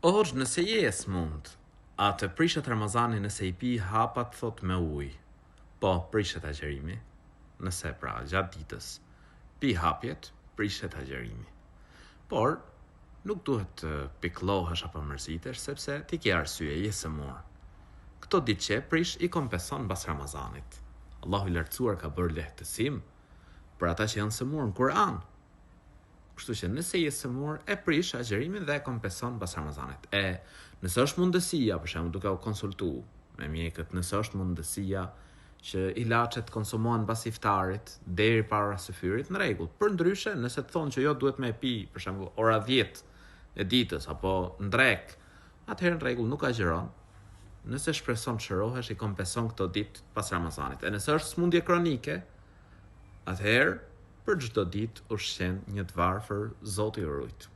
O hoxhë nëse je e smunt, a të prishet Ramazani nëse i pi hapat thotë me ujë. Po, prishet agjërimi. Nëse pra, gjatë ditës pi hapjet, prishet agjërimi. Por, nuk duhet të pikëllohesh apo mërzitesh sepse ti ke arsye, je sëmurë. Këto ditë që e prish i kompenson mbas Ramazanit. Allahu i Lartësuar ka bërë lehtësim për ata që janë sëmurë në Kur'an. Kështu që nëse je sëmurë, e prish agjërimin dhe e kompenson mbas Ramazanit. E nëse është mundësia, për shembull, duke u konsultu me mjekët, nëse është mundësia që ilaçet konsumohen mbas iftarit deri para syfyrit, në rregull. Përndryshe, nëse të thonë që jo duhet me e pi, për shembull, ora 10 e ditës apo në drekë, atëherë në rregull nuk agjëron. Nëse shpreson të shërohesh, i kompenson këto ditë pas Ramazanit. E nëse është sëmundje kronike, atëherë për çdo ditë ushqen një të varfër, Zoti ju rujt.